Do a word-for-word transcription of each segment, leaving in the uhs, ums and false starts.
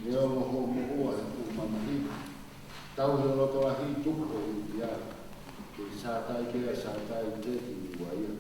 Neongo hoʻo moʻua he fuʻu mamahi, tauhi ho loto lahi, tuku hoʻo ʻuliʻi ia. Ke sātai pea sātai, teʻeki ke ua ia.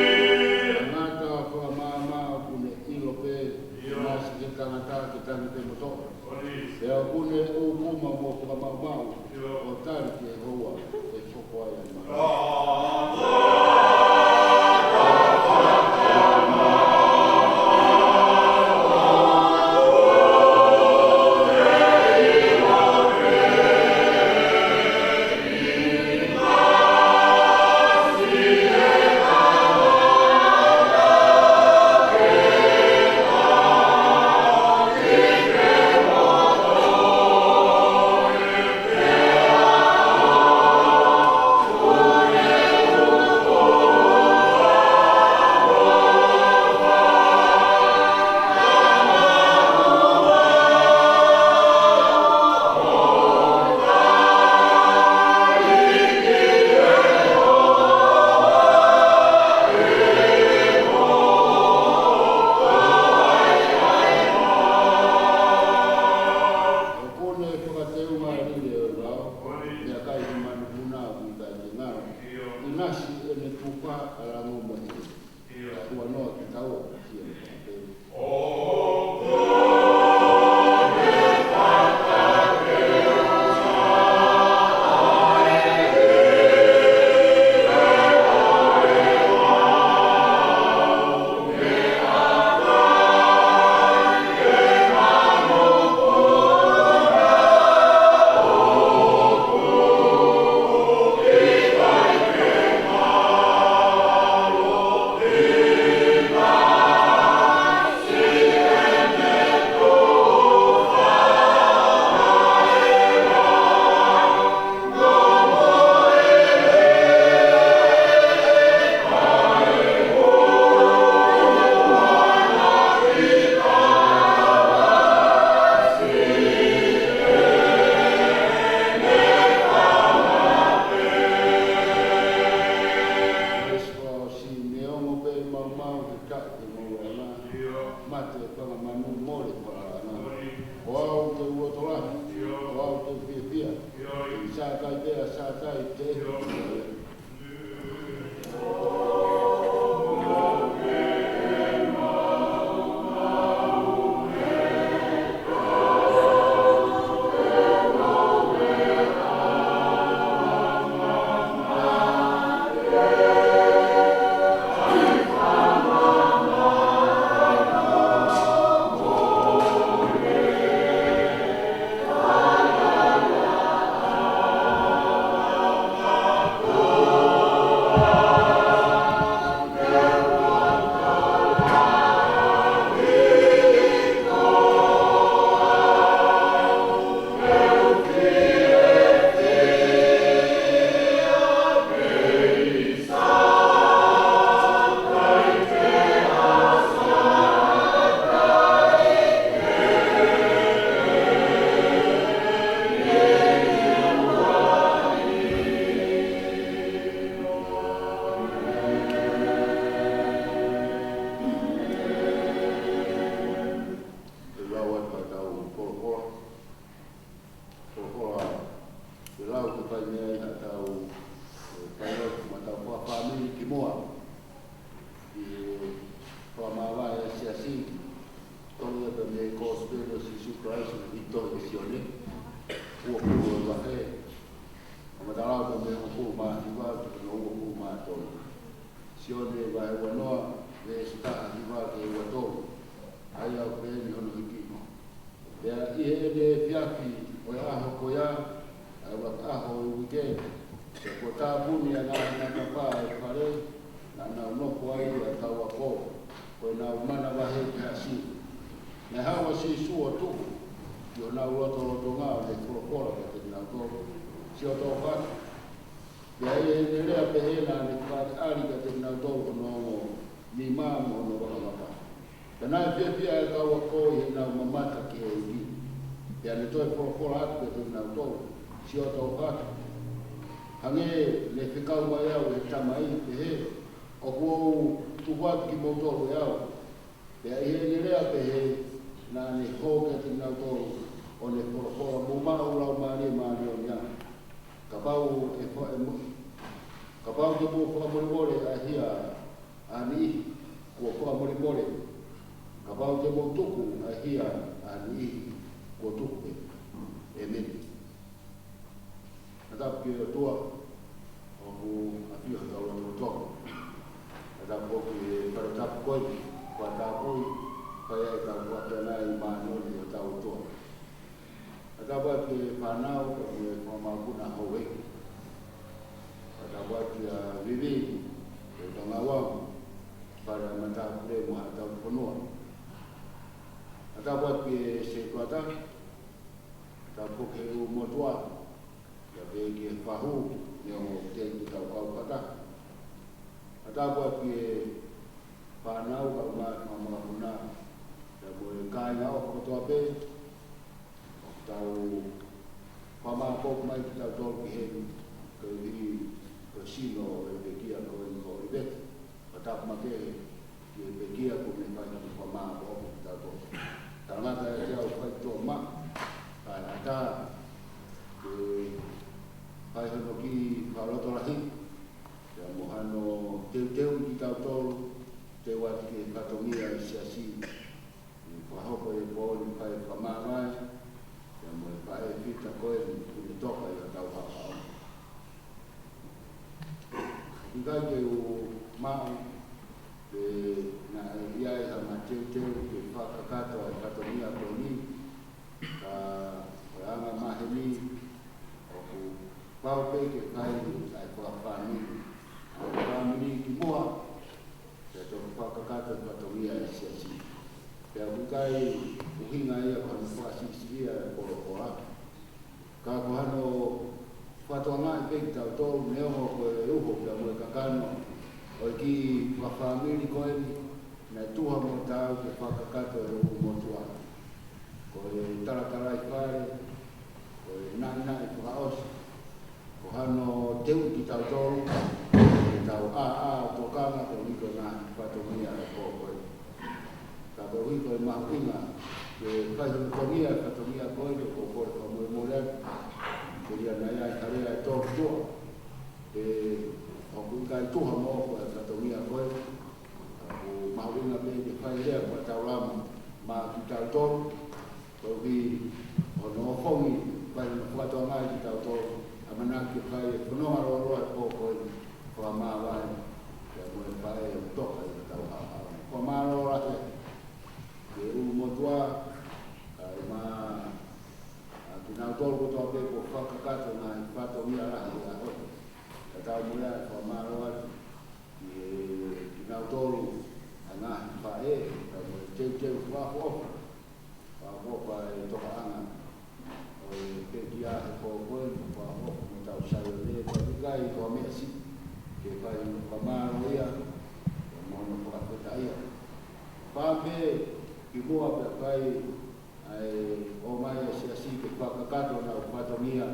Tangata fakamaama ʻoku ne ʻilo pē, ʻinasi ki he tangata ke tangi pē mo toʻo. Pea ʻoku ne ʻūkuma mo fakamaʻumaʻu, ʻo tali ki he houa ʻe hoko ai ʻa e mamahi. ʻOku ne fakateunga lili ʻo e vao, meʻakai he manupuna ʻoku ʻikai ke ngalo. ʻInasi ʻene tufa ʻa lango mo e ʻea. Ka huanoa kitaua kia Pāpē. Simeono pē maumau he kaʻi ke mau ana. Mate fanga manu, mole fanga ana. Ko au te u loto lahi. Ko au te u fiefia. Sātai pea sātai, teʻeki ke ua ia. Ke lau atu ʻetau folofola. Folofola ke lau ke fai mei ai haʻatau, ē, fai lau ki matau fakafāmili ki muʻa. ʻI he fakamāvae ʻa e Siasi, toʻo ia pē mei he Kosipeli ʻo Sīsū Kalaisi naʻe tohi ʻe Sione, uofulu ʻo e vahe, fakamatala pē mei he uofulu mā hiva ki hono uofulu mā Sione vahe uanoa, veesi taha hiva ki he uatolu. ʻA ia ʻoku peheni hono hiki: Pea ʻi heʻene efiafi ʻo e ʻaho ko ia, ʻa e ʻuluaki ʻaho ʻo e uike, pea kuo tāpuni ʻa e ngaahi matapā ʻo e fale naʻa nau nofo ai ʻa e kau ako, ko ʻenau manavahē ki he siasi. Naʻe haʻu ʻa Sīsū ʻo tuʻu ʻi honau lotolotonga, ʻo ne folofola kiate kinautolu, Siʻoto ʻofa atu. Pea ʻi heʻene lea pehē naʻa ne fakaʻaliʻali kiate kinautolu hono ongo nima mo hono vakavaka. Pea naʻe fiefia ʻa e kau ako ʻi heʻenau mamata ki he ʻEiki. Pea ne toe folofola atu kiate kinautolu, Siʻoto ʻofa atu. Hangē ne fekau mai au ʻe he Tamai, pehē ʻoku ou tuku atu kimoutolu ʻe au. Pea ʻi heʻene lea pehē naʻa ne hō kiate kinautolu, ʻo ne folofola, Mou maʻu Laumālie Māʻoniʻoni ā. Kapau ʻe fa-, ʻe mo-, kapau te mou fakamolemole ʻa e hia ʻa ha niʻihi, kuo fakamolemole. Kapau te mou tuku ʻa e hia ʻa ha niʻihi, kuo tuku pē. ʻĒmeni. Fakatapu ki he ʻOtua ʻoku ʻafio ʻi hotau lotolotonga. Fakatapu ki he fale tapu ko eni, fakatapu, fai ai ʻetau fakangaʻi māʻoniʻoni ʻi hotau ʻOtua. Fakatapu ki he fānau, pea mo e fakamākuna houʻeiki. Fakatapu kia Vivi, pea mo Ngauau, fale matāpule mo haʻa tauhi fonua. Fakatapu ki he sētuata, fakatapu ki he ʻū motuʻa, pea pehē ki he fahu, neongo ʻoku teʻeki ke tau kau fakataha. Fakatapu ki he fānau, kaungā fakamākuna, pea mo e kāinga ʻofa kotoa pē, ʻoku tau fakamāʻopoʻopo mai kitautolu ki heni, koeʻuhi ko e sino ʻo e pekia ko eni ko ʻOliveti. Fakatapu makehe ki he pekia kuo ne fai hono fakamāʻopoʻopo kitautolu. Talangata ʻiate au fai tuʻa maʻa, kae ʻatā ke fai hono kiʻi fakalotolahi, pea mo hano teuteu kitautolu, teu atu ki he fatongia ʻa e siasi, ʻi he fakahoko ʻi he pō ni, fai fakamāvae, pea mo e faʻē fita ko eni kuo ne toka ʻi hotau haʻohaʻo. ʻOku ʻikai ke u maʻu pe naʻe ʻi ai ha mateuteu ke fakakakato ʻa e fatongia ko eni, ka ko e anga maheni ʻoku pau pē ke fai ʻa e fakafāmili, ʻa e fāmili ki muʻa, pea toki fakakakato e fatongia ʻa e siasi. Pea ʻoku ʻikai ʻuhinga ia ko hano fakasiʻisiʻi ʻa e folofola, ka ko hano fakatokangaʻi pē kitautolu, neongo ko e uho pea mo e kakano ʻo e kiʻi fakafāmili ko eni, naʻe tuha mo taau ke fakakakato ʻe he ʻū motuʻa. Ko e talatalaifale, ko e naʻinaʻi fakaʻosi, ko hano teuʻi kitautolu ke tau ʻāʻā ʻo tokanga koeʻuhi ko e ngaahi fatongia ʻo e pō ko eni. Ka koeʻuhi ko e mahuʻinga ke fai hono tongia e fatongia ko eni, ʻoku ou kole fakamolemole atu, telia naʻe ʻi ai ha lea ʻe tōtuʻa, he ʻoku ʻikai tuha moʻoku e fatongia ko eni. ʻOku mahuʻinga pē ke fai lea fakataulama maʻa kitautolu, koeʻuhi ko hono ʻofongi, fai hono fakatokangaʻi kitautolu, ʻamanaki ke fai e fononga lōloa e pō ko eni, fakamāvae, pea mo e faʻē ʻoku toka ʻi hotau haʻohaʻo. Fakamālō lahi ki he ʻū motuʻa, kae ʻumaʻā kinautolu kotoa pē kuo fakakakato e ngaahi fatongia lahi he ʻaho ni. Kae taumole ʻa e fakamālō atu ki he, kinautolu ʻa e ngaahi faʻē, pea mo e teuteu fakaʻofoʻofa, fakaʻofoʻofa e tokaʻanga ʻo e pekia he pō ko eni, fakaʻofoʻofa mo tau Saione, pea ʻoku ʻikai ko ha meʻa siʻi ke fai hono fakamālō ia, pea mo hono fakafetaʻi ia. Pea pē kimuʻa pea fai ʻa e ō mai ʻa e siasi ke fakakakato honau fatongia,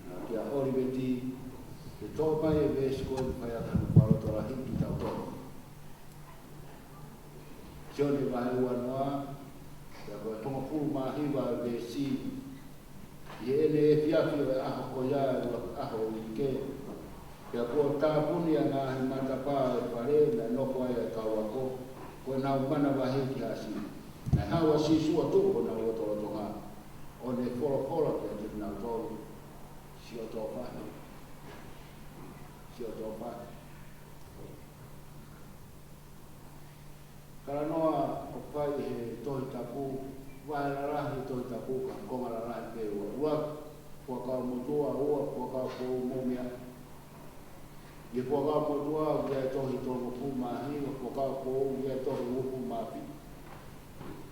ā, kia ʻOliveti, ke toʻo mai e veesi ko eni fai ʻaki hono fakalotolahi kitautolu. Sione vahe uanoa, pea ko e hongofulu mā hiva e veesi. ʻI heʻene efiafi ʻo e ʻaho ko ia, ʻa e ʻuluaki ʻaho ʻo e uike, pea kuo tāpuni ʻa e ngaahi matapā ʻo e fale naʻe nofo ai ʻa e kau ako, ko ʻenau manavahē ki he siasi. Naʻe haʻu ʻa Sīsū ʻo tuʻu ʻi honau lotolotonga, ʻo ne folofola kiate kinautolu, Siʻoto ʻofa atu. Siʻoto ʻofa atu. Talanoa ʻoku fai he Tohi Tapu, vahe lalahi Tohi Tapu, ka ko e konga lalahi pē ua. Ua, Fuakava Motuʻa, ua, Fuakava Foʻou mo e meʻa. ʻI he Fuakava Motuʻa ʻoku ʻi ai e tohi tolungofulu mā hiva, Fuakava Foʻou ʻoku ʻi ai e tohi uofulu mā fitu.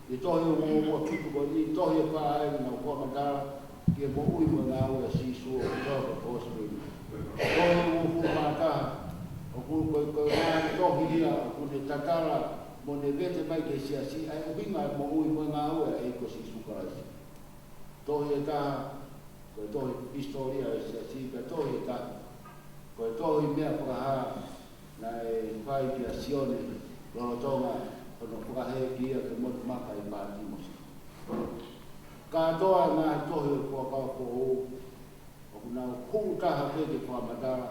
ʻI he tohi uofulu mā fitu ko eni, tohi ʻe fā eni naʻa ku fakamatala, ki he moʻui mo e ngāue ʻa Sīsū ʻoku tau ko e Kosipeli. Tohi uofulu mā taha, ʻoku ko e, ko e ngaahi tohi ia ʻoku ne tatala mo ne vete mai ki he siasi ʻa e ʻuhinga e moʻui mo e ngāue ʻa e ʻEiki ko Sīsū Kalaisi. Tohi ʻe taha, ko e tohi hisitōlia ʻo e siasi, pea tohi ʻe taha, ko e tohi meʻa fakahā naʻe fai kia Sione lolotonga hono fakahē ki ai ke motu maka ʻi Pātimosi. Kātoa e ngaahi tohi ʻo e Fuakava Foʻou, ʻoku nau hū taha pē ki he fakamatala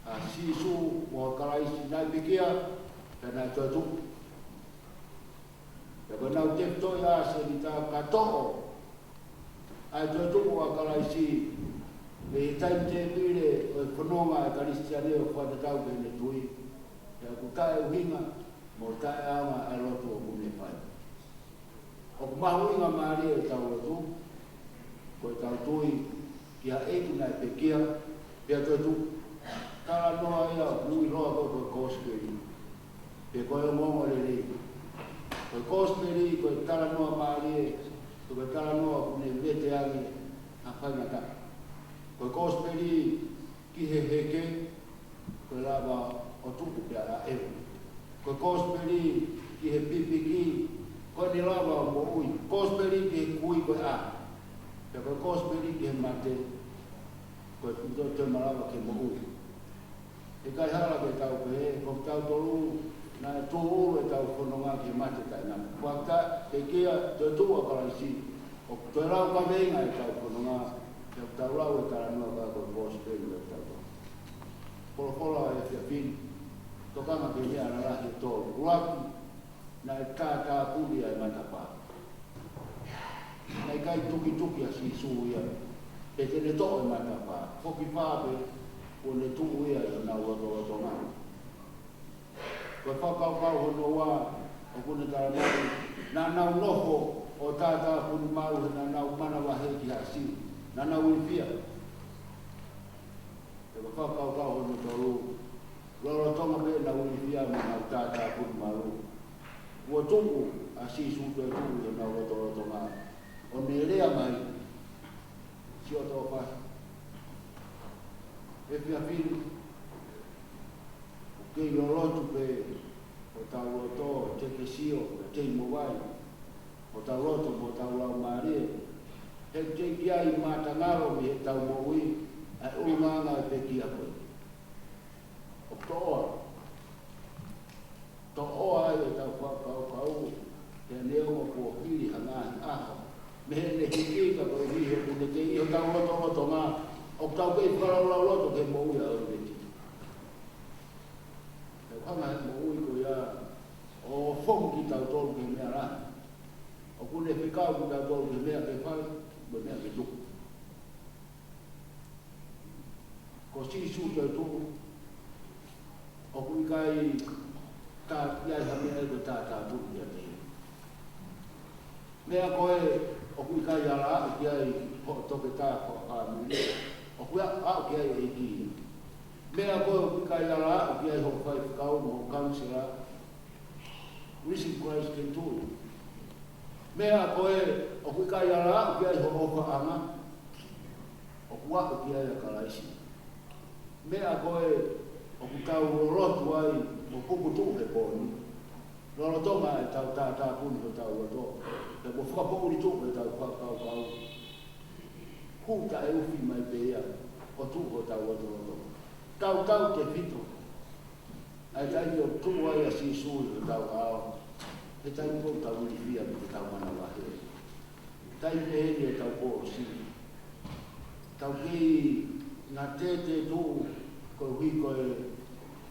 ʻa Sīsū mo Kalaisi naʻe pekia, pea naʻe toetuʻu. Pea ko ʻenau tefitoʻi ʻa Senita ka toʻo ʻa e toetuʻu ʻa Kalaisi mei he taimi tēpile ʻo e fononga ʻa e Kalisitiane ʻo fakatatau ki heʻene tui, pea ʻoku taʻeʻuhinga mo taʻeʻaonga ʻa e lotu ʻoku ne fai. ʻOku mahuʻinga mālie ʻetau lotu, ko ʻetau tui ki ha ʻEiki naʻe pekia, pea toetuʻu. Talanoa ia ʻoku ui loa ko e, ko e Kosipeli, pe ko e ongoongolelei. Ko e Kosipeli, ko e talanoa mālie, ko e talanoa ʻoku ne vete ange ha faingataʻa. Ko e Kosipeli ki he heke, ko e lava ʻo tuʻu pea ʻaʻeva. Ko e Kosipeli ki he pipiki, ko ʻene lava ʻo moʻui. Kosipeli ki he kui, ko e ʻā. Pea ko e Kosipeli ki he mate, ko e toe toe malava ke moʻui. ʻIkai hala ke tau pehē, ko kitautolu naʻe tōʻulu ʻetau fononga ki he mate taʻengata. Fakafetaʻi, pekia, toetuʻu ʻa Kalaisi, ʻoku toe lau kaveinga ʻetau fononga, ke tau lau e talanoa ka ko e Kosipeli ʻo kitautolu. Folofola ʻo e efiafi ni, tokanga ki he meʻa lalahi ʻe tolu. ʻUluaki, naʻe tātāpuni ʻa e matapā. Naʻe ʻikai tukituki ʻa Sīsū ia pe te ne toʻo e matapā. Foki fā pē, kuo ne tuʻu ia ʻi honau lotolotonga. Ko e fakakaukau hono ua, ʻoku ne talamai, naʻa nau nofo ʻo tātāpuni malu he naʻa nau manavahē ki Haʻa Siu. Naʻa nau ilifia. Pea ko e fakakaukau hono tolu, lolotonga pē ʻenau ilifia mo ʻenau tātāpuni malu, kuo tuʻu ʻa Sīsū, toe tuʻu ʻi honau lotolotonga, ʻo ne lea mai, Siʻoto ʻofa, efiafi ni, ʻoku kei lolotu pē hotau loto, te ke sio, te ke mo vai, hotau loto mo hotau laumālie, he ʻoku teʻeki ai mātangalo mei heʻetau moʻui ʻa e ʻulungaanga ʻo e pekia ko ē. ʻOku toʻoa, toʻoa ai ʻetau fakakaukau, he neongo kuo hili ha ngaahi ʻaho mei heʻene hiki, ka koeʻuhi he ʻoku ne kei ʻi hotau lotolotonga, ʻoku tau kei fakalaulauloto ki he moʻui ʻa ʻOliveti. He ʻoku hanga he moʻui ko ia ʻo foki kitautolu ki he meʻa lahi. ʻOku ne fekau kitautolu ki he meʻa ke fai, mo e meʻa ke tuku. Ko Sīsū toetuʻu, ʻoku ʻikai tā, ʻi ai ha meʻa ʻe tātāpuni kiate ia. Meʻa ko ē ʻoku ʻikai ala aʻu ki ai hoʻo toketā fakafāmili, ʻoku aʻu, aʻu ki ai e ʻEiki. Meʻa ko ē ʻoku ʻikai ala aʻu ki ai hoʻo faifekau mo hoʻo kanisela, Risen Christ can do it. Meʻa ko ē ʻoku ʻikai ala aʻu ki ai hoʻo ʻofaʻanga, ʻoku aʻu ki ai ʻa Kalaisi. Meʻa ko ē ʻoku tau lolotu ai mo puputuʻu he pō ni, lolotonga ʻetau tātāpuni hotau loto, pea mo fakapoʻuli tuʻu ʻetau fakakaukau, hū taʻeufi mai pē ia ʻo tuʻu hotau lotoloto. Tautautefito ʻa e taimi ʻoku tuʻu ai ʻa Sīsū ʻi hotau ʻao, he taimi ʻoku tau ilifia mo ʻetau manavahē. Taimi ʻeni ʻetau pō ʻosi. Tau kei ngatete tuʻu koeʻuhi ko e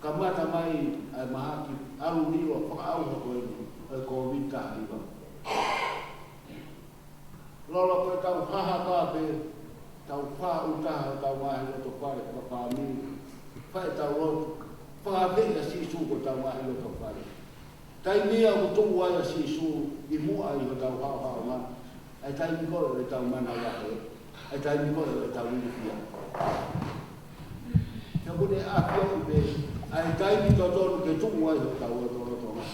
kamata mai ʻa e mahaki ʻalu lilo fakaʻauha ko eni ʻo e Kōviti taha hiva. Lolo ko ʻetau hahaka pē, tau faʻu taha hotau ngaahi loto fale fakafāmili, fai ʻetau lotu, fakaafeʻi ʻa Sīsū ko hotau ngaahi loto fale. Taimi ia ʻoku tuʻu ai ʻa Sīsū ʻi muʻa ʻi hotau haʻohaʻonga, ʻa e taimi ko ē ʻo ʻetau manavahē, ʻa e taimi ko ē ʻo ʻetau ilifia. He ʻoku ne ʻafioʻi pē ʻa e taimi totonu ke tuʻu ai hotau lotolotonga.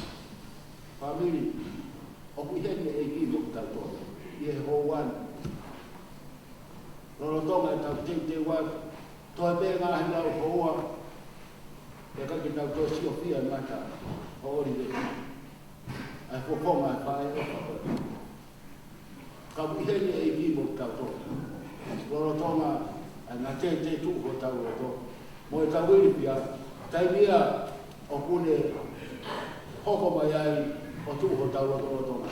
Fāmili, ʻoku ʻi heni e ʻEiki mo kitautolu ʻi he houa ni. Lolotonga ʻetau teuteu atu, toe pē ngaahi lau houa, pea ʻikai ke tau toe siofia e mata ʻo ʻOliveti, ʻa e fofonga e faʻē ʻofa ko ē. Ka ʻoku ʻi heni e ʻEiki mo kitautolu. Lolotonga ʻa e ngaahi teuteu hotau loto mo ʻetau ilifia, taimi ia ʻoku ne hoko mai ai ʻo tuʻu hotau lotolotonga.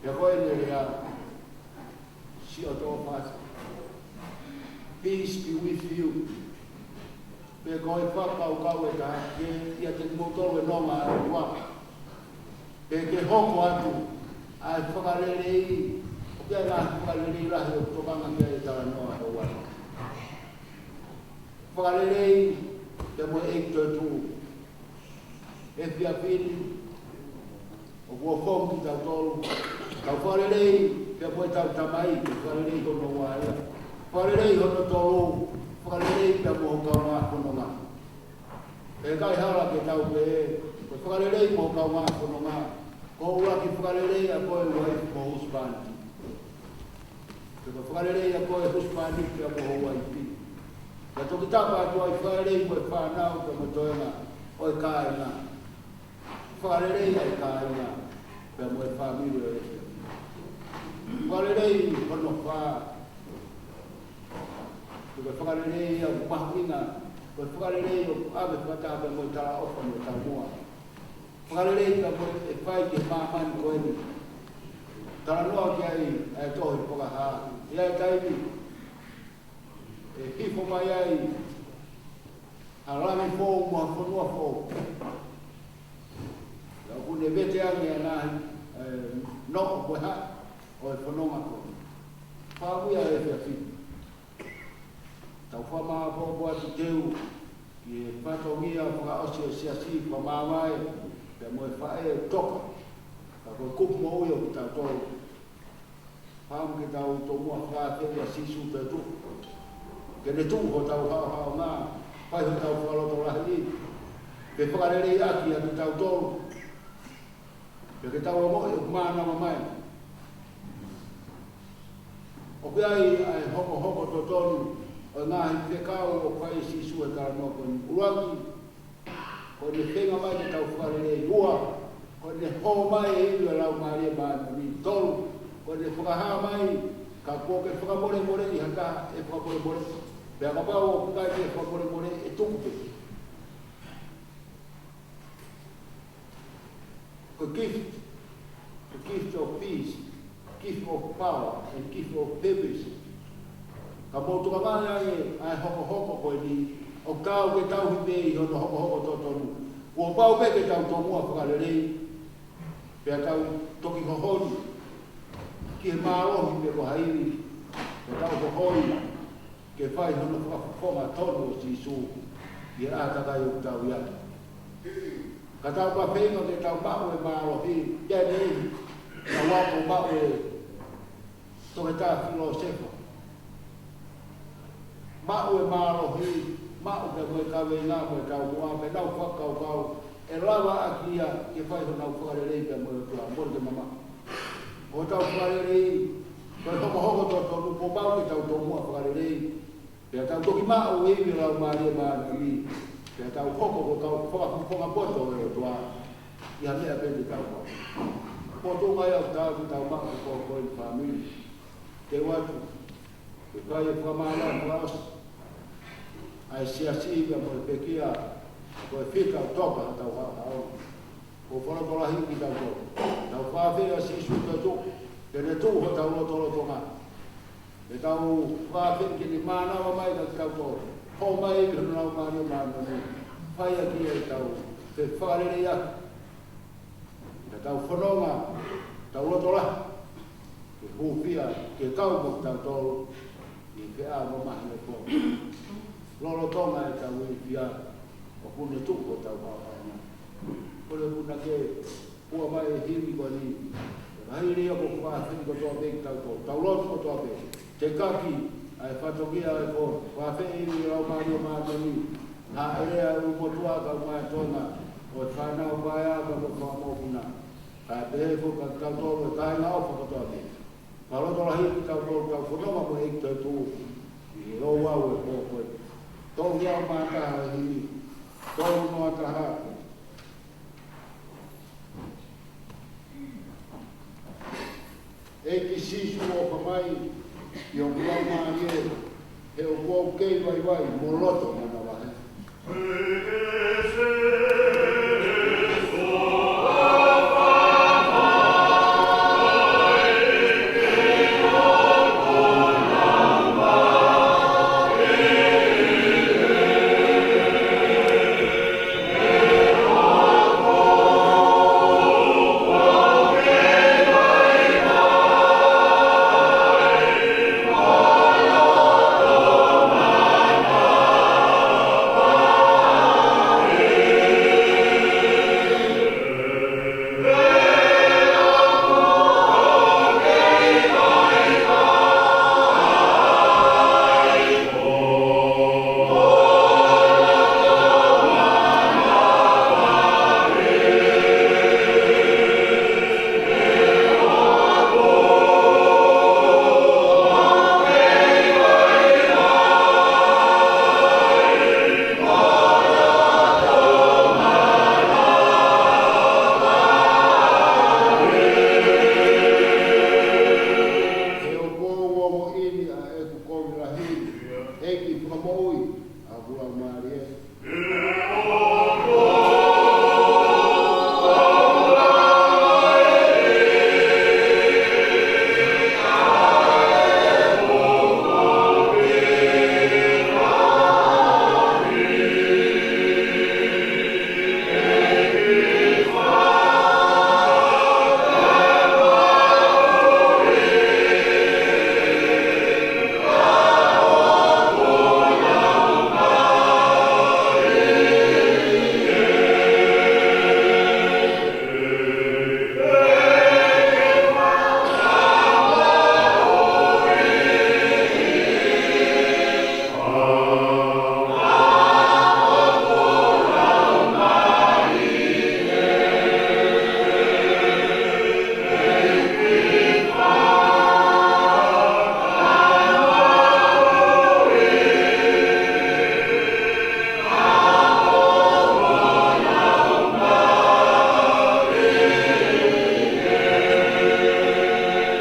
Pea ko ʻene lea, siʻoto ʻofa atu. Peace be with you. Pe ko e fakakaukau ʻe taha ke ʻiate kimoutolu e nonga ʻa e ʻOtua. Pe ke hoko atu ʻa e fakalelei, ʻoku ʻi ai e ngaahi fakalelei lahi ʻoku tokanga ki ai e talanoa ʻo e ʻOtua. Fakalelei pea mo e ʻEiki toetuʻu. Efiafi ni, ʻoku ou foki kitautolu, tau fakalelei pea mo ʻetau Tamai, fakalelei hono ua ia. Fakalelei hono tolu, fakalelei pea mo ho kaungā fononga. ʻE ʻikai hala ke tau pehē, ko e fakalelei mo ho kaungā fononga, ko e ʻuluaki fakalelei ʻa koe uaifi mo husepāniti. Pea ko e fakalelei ʻa koe husepāniti pea mo ho uaifi. Pea toki tapa atu ai fakalelei mo e fānau pea mo e toenga ʻo e kāinga. Fakalelei ʻa e kāinga pea mo e fāmili ʻo e. Fakalelei hono fā. Ko e fakalelei ia ʻoku mahuʻinga, ko e fakalelei ʻoku ʻave fakataha pea mo e talaʻofa mo e taumuʻa. Fakalelei pea mo e fai ki he māmani ko eni. Talanoa ki ai ʻa e tohi Fakahā. ʻI ai e taimi ʻe hifo mai ai ha langi foʻou mo ha fonua foʻou. Pea ʻoku ne vete ange ʻa e ngaahi, ē, noʻo ko e hā ʻo e fononga ko ē. Fāmili ʻa e efiafi. Tau fakamāʻopoʻopo atu teu ki he fatongia fakaʻosi ʻo e siasi, fakamāvae pea mo e faʻē ʻoku toka. Ka ko e kupu moʻui ʻo kitautolu. Pea ʻoku ke tau tomuʻa fakaafe ʻa Sīsū toetuʻu ke ne tuʻu hotau haʻohaʻonga, fai hotau fakalotolahiʻi, ke fakaleleiʻaki ʻa kitautolu. Pea ke tau ongoʻi ʻoku mānava mai. ʻOku ʻi ai ʻa e hokohoko totonu ʻo e ngaahi fekau ʻoku fai ʻe Sīsū he talanoa ko eni. ʻUluaki, ko ʻene feinga mai ke tau fakalelei. Ua, ko ʻene hō mai e ivi ʻo e Laumālie Māʻoniʻoni. Tolu, ko ʻene fakahā mai, ka kuo ke fakamolemoleʻi ha taha, ʻe fakamolemoleʻi. Pea kapau ʻoku ʻikai ke fakamolemoleʻi, ʻe tuku pē. Ko e gift, the gift of peace, gift of power, and gift of purpose. Ka mou tokangaʻi ange ʻa e hokohoko ko eni, ʻoku taau ke tauhi pē ʻi hono hokohoko totonu. Kuo pau pē ke tau tomuʻa fakalelei, pea tau toki hoholi ki he mālohi pe ko ha ivi, pea tau hoholi ke fai hono fakafofonga tonu ʻo Sīsū ʻi he ʻātakai ʻoku tau ʻi ai. Ka tau ka feinga ke tau maʻu e mālohi, pea nei, tau ako maʻu e toketā filōsefa. Maʻu e mālohi, maʻu pea mo e kaveinga mo e taumuʻa, pea nau fakakaukau, ʻe lava ʻaki ia ke fai honau fakalelei pea mo e ʻOtua, mole ke mamaʻo. Ko hotau fakalelei, ko e hokohoko totonu, kuo pau ke tau tomuʻa fakalelei, pea tau toki maʻu e ivi ʻo e Laumālie Māʻoniʻoni, pea tau hoko ko e kau fakafofonga poto ʻo e ʻOtua ʻi ha meʻa pē te tau maʻu. Ko e tuʻunga ia ʻoku taau ke tau maʻu ko e ko e fāmili. Teu atu ke fai e fakamālō fakaʻosi ʻa e siasi pea mo e pekia, ko e fika ʻoku toka hotau haʻohaʻonga. Ko e fakalotolahi kitautolu. Tau fakaafe ʻa Sīsū toetuʻu ke ne tuʻu hotau lotolotonga. Ke tau fakaafe ke ne mānava mai kiate kitautolu. Hō mai e ivi hono Laumālie Māʻoniʻoni. Fai ʻaki ia ʻetau fefakaleleiʻaki, ʻetau fononga, ʻetau lotolahi, ke hūfia, ke kau mo kitautolu ʻi he feʻao mamahi ʻo e pō. Lolotonga ʻetau ilifia, ʻOku ne tuʻu hotau haʻofanga. Kole puna ke ʻoua mai e himi ko eni. Ka hili ia ko e fakafeʻiloaki kotoa pē kitautolu. Tau lotu kotoa pē. Tekaki ʻa e fatongia ʻo e kolo. Fakafeʻiloaki ʻi he Laumālie Māʻoniʻoni. Hāʻele ʻa e ʻulumotuʻa kae ʻumaʻā e toenga ʻo e fānau, kae ʻumaʻā e kau fakamokopuna. Kae pehē foki kiate kitautolu ʻa e kāinga ʻofa kotoa pē. Fakaloto lahi kiate kitautolu, kau fononga mo e ʻEiki toetuʻu. ʻI he ouau ʻo e pō ko eni. Tolu noa mā taha e himi. Tolu noa taha. ʻEiki Sīsū, ʻofa mai ʻi hoku laumālie, he ʻoku ou kei vaivai mo loto manavahē. He ʻoku ou ongoʻi ni ʻa ʻeku kovi lahi, ʻEiki fakamoʻui ʻa hoku laumālie.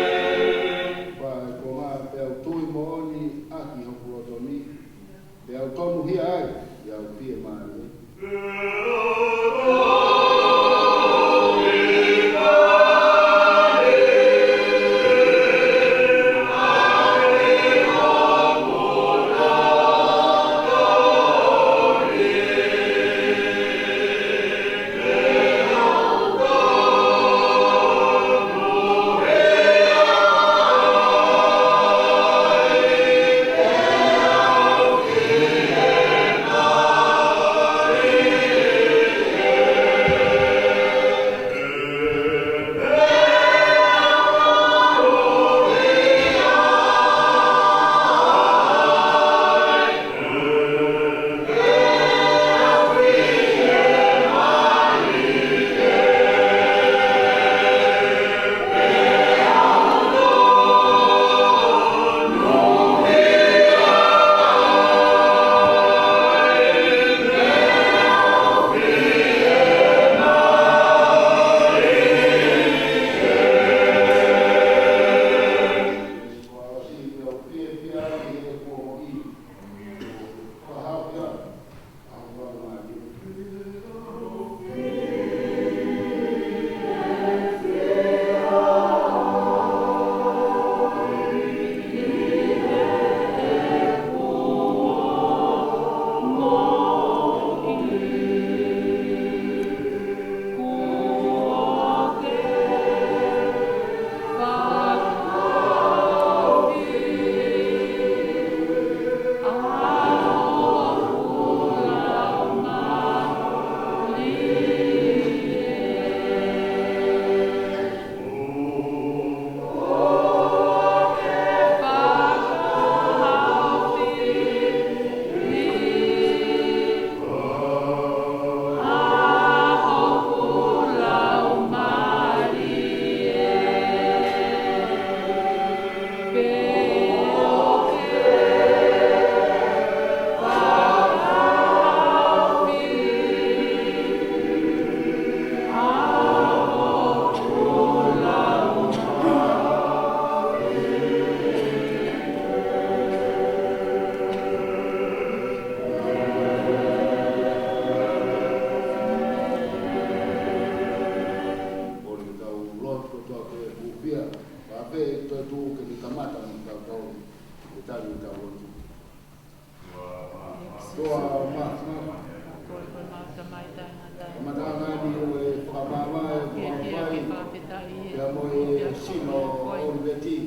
Pea ko e ngaahi pea u tui moʻoni ʻaki hoku loto ni, pea u tonuhia ai, ʻi he fiemālie. Ko e, ko e mau Tamai taʻengata. Kamataʻanga ni ʻo e fakamāvae ʻoku mau fai pea mo e sino ʻo ʻOliveti.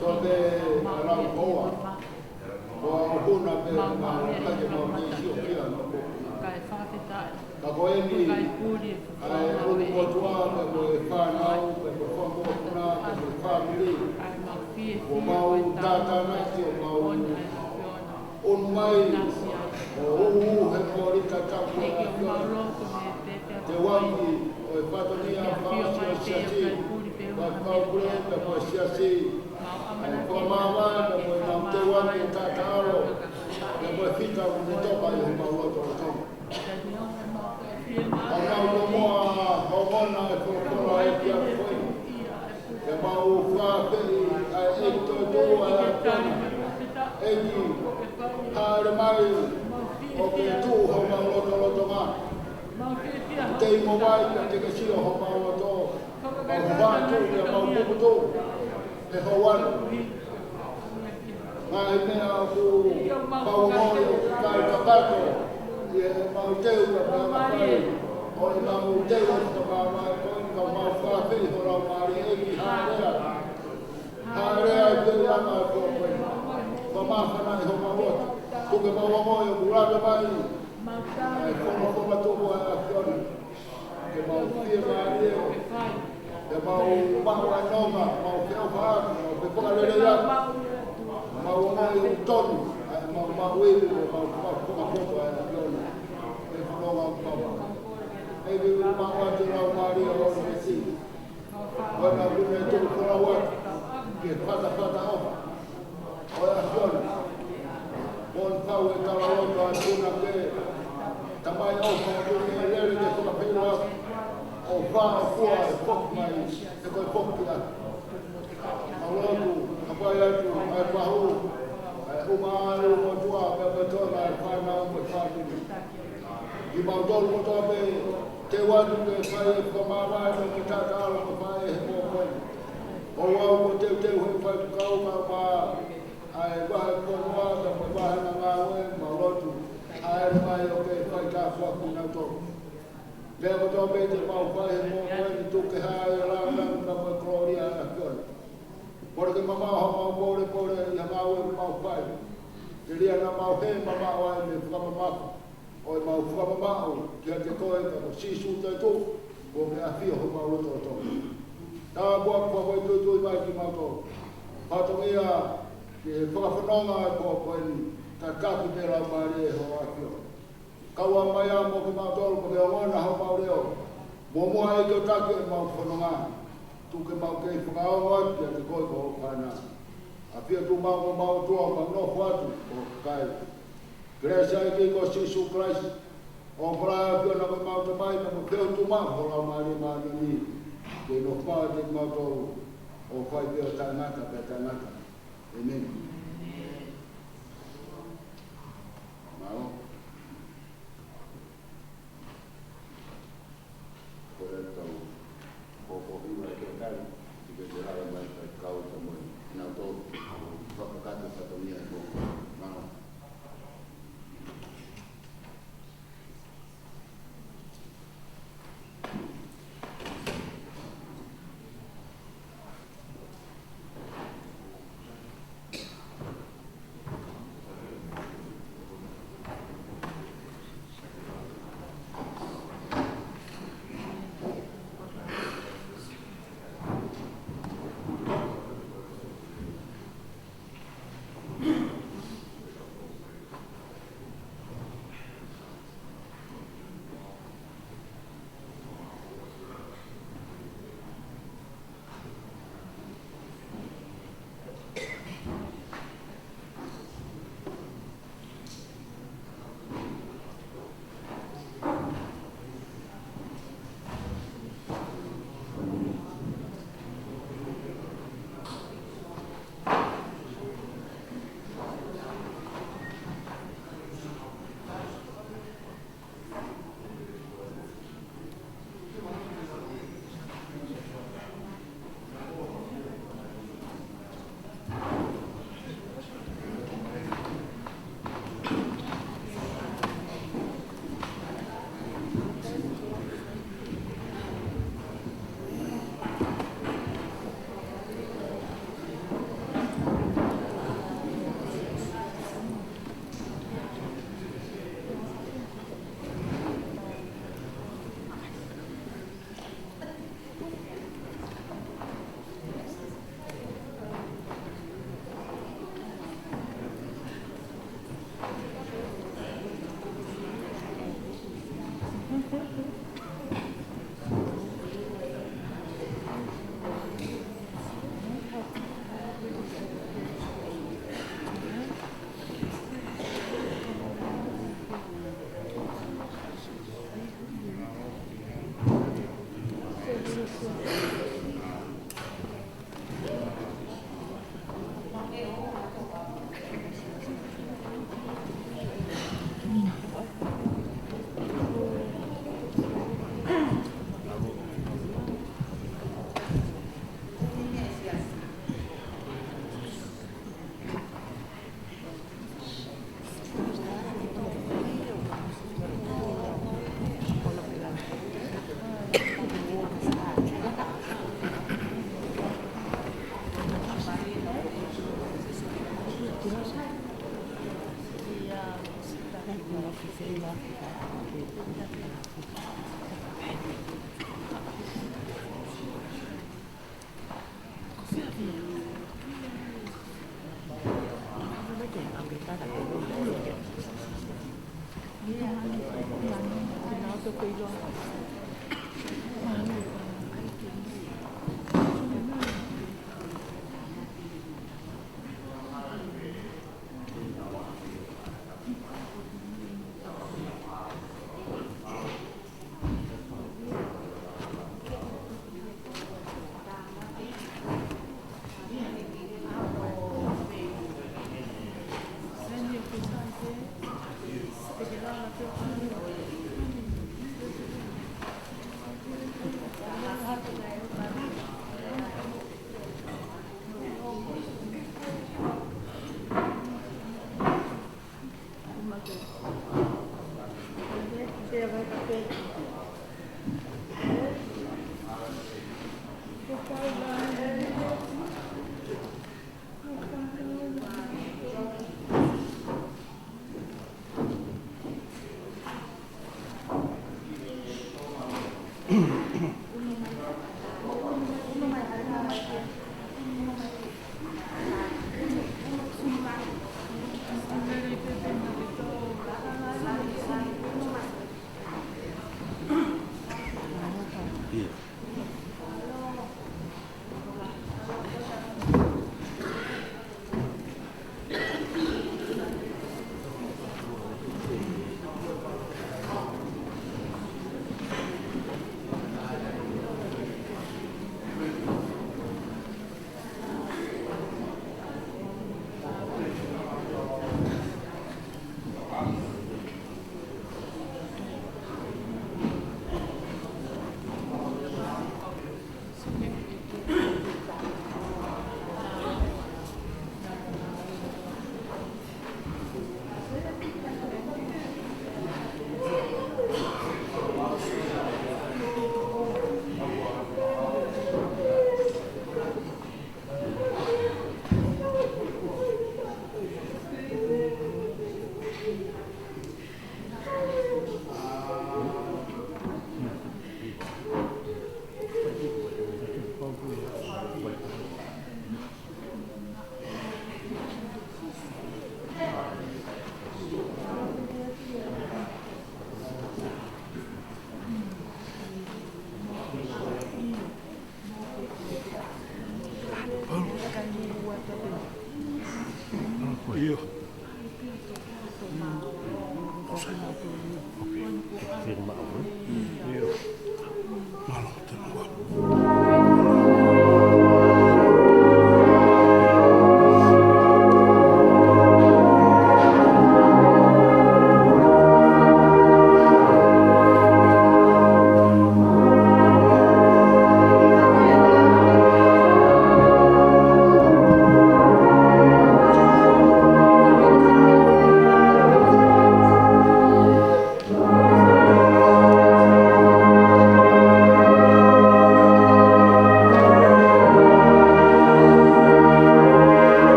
Ko e lau koa. Ko e huna pē ma kake mau kei sio kia no ko. Ka ko eni, ʻa e ʻulumotuʻa, pea mo e fānau, pea mo e fanga mokopuna, pea mo e fāmili. ʻOku mau tātānaki, ʻoku mau ʻunu mai ʻo ʻuʻu he kolita tapu ʻa e ʻAfiona. Te u ʻoange ʻo e fatongia fakaʻosi ʻo e siasi, ʻa e kau pule pea mo e siasi, ʻa e fakamāvae pea mo e mau teuaki ʻo e taʻataʻalo, pea mo e fita ʻoku ne toka ʻi homau lotolotonga. ʻA mau tomuʻa ʻo mona e folofola ʻa e ʻEiki ʻa ko ē. Pea mau fakaafeʻi ʻa e ʻEiki toetuʻu ʻa e ʻAfiona. ʻEiki, hāʻele mai ʻo ke tuʻu homau lotolotonga. Te i mo vai ka te ke sio homau loto. Mau fatu pea mau puputu he houa ni. Ngaahi meʻa ʻoku mau ongoʻi ʻoku ʻikai kakato ʻi heʻemau teu pea mo e ʻapaʻapa. ʻO ʻemau teu ʻi he fakamāvae ko eni, ka mau fakaafeʻi ho Laumālie ʻEiki, hāʻele. Hāʻele ʻi he ʻaho ko eni. Fakamāfanaʻi homau loto. Tuku ke mau ongoʻi ʻoku lave mai ʻa e folofola tuku ʻa e ʻAfiona. Ke mau fiemālie, ke mau maʻu ʻa e nonga, mau feʻofaʻaki, mau fefakalelei atu. Mau ongoʻi ʻoku tonu ʻa e mau maʻu ivi, ke mau fakapotopoto ʻa e ʻAfiona. Ke fononga ʻoku mau. ʻEiki, mau ʻoatu e Laumālie ʻo e ʻEiki. Ko ena ʻoku ne tuku folau atu ki he fatafata ʻofa ʻo e ʻAfiona. Mo ne fai e talaloto ʻa e punake, Tamai ʻofa, ʻoku ke lele ke fakafeʻiloaki. ʻOfa ʻoku ʻikai foki mai, he ko e foki atu. Mau lotu, ka fai atu ʻa e pahu, ʻa e uma ʻa e ʻulumotuʻa, pea mo e toenga ʻa e fānau mo e fāmili. Kimautolu kotoa pē, te u ʻoatu ke fai e fakamāvae mo e taʻataʻalo ke fai he pō ko eni. ʻOku ou teuteu he faifekau kae ʻumaʻā ʻa e vahefonua, pea mo e vahe ngāue, mau lotu, hāʻele mai ʻo ke fai tāpuaki kinautolu. Meʻa kotoa pē te mau fai he pō ko eni, tuku ke hā e lāngilangi pea mo e kolōlia ʻa e ʻAfiona. Kole ke mamaʻo haʻamau pōlepole ʻi he ngāue ʻoku mau fai. Telia naʻa mau hē mamaʻo ai mei he fakamamafa ʻo ʻemau fakamamaʻo kiate koe, ka ko Sīsū toetuʻu, kuo ke ʻafio homau lotolotonga. Tāpuaki pea mo e tuitui mai kimautolu. Fatongia ki he fakafononga ʻo e pō ko eni, tataki pē Laumālie ho ʻAfio. Kau mai ā mo kimautolu, mo ke ongona homau leʻo. Muʻomuʻa ʻEiki ʻo taki ʻemau fononga. Tuku ke mau kei fakaongo atu kiate koe ko ho fānau. ʻAfio tuʻu maʻu ko homau ʻOtua, mau nofo atu ʻo kai. Kelesi ʻa e ʻEiki ko Sīsū Kalaisi, ʻofa ʻa e ʻAfiona ko homau Tamai, pea mo e feohi tuʻumaʻu ho Laumālie Māʻoniʻoni, ke nofo maʻa kimautolu ʻo fai pē ʻo taʻengata pea taʻengata. ʻĒmeni. Mālō. Ko e tau, ko, ko hiva ke tali, ʻi he ke lava mai ka kau ka mo e, nau tau, fakakakato fatongia ko, mālō.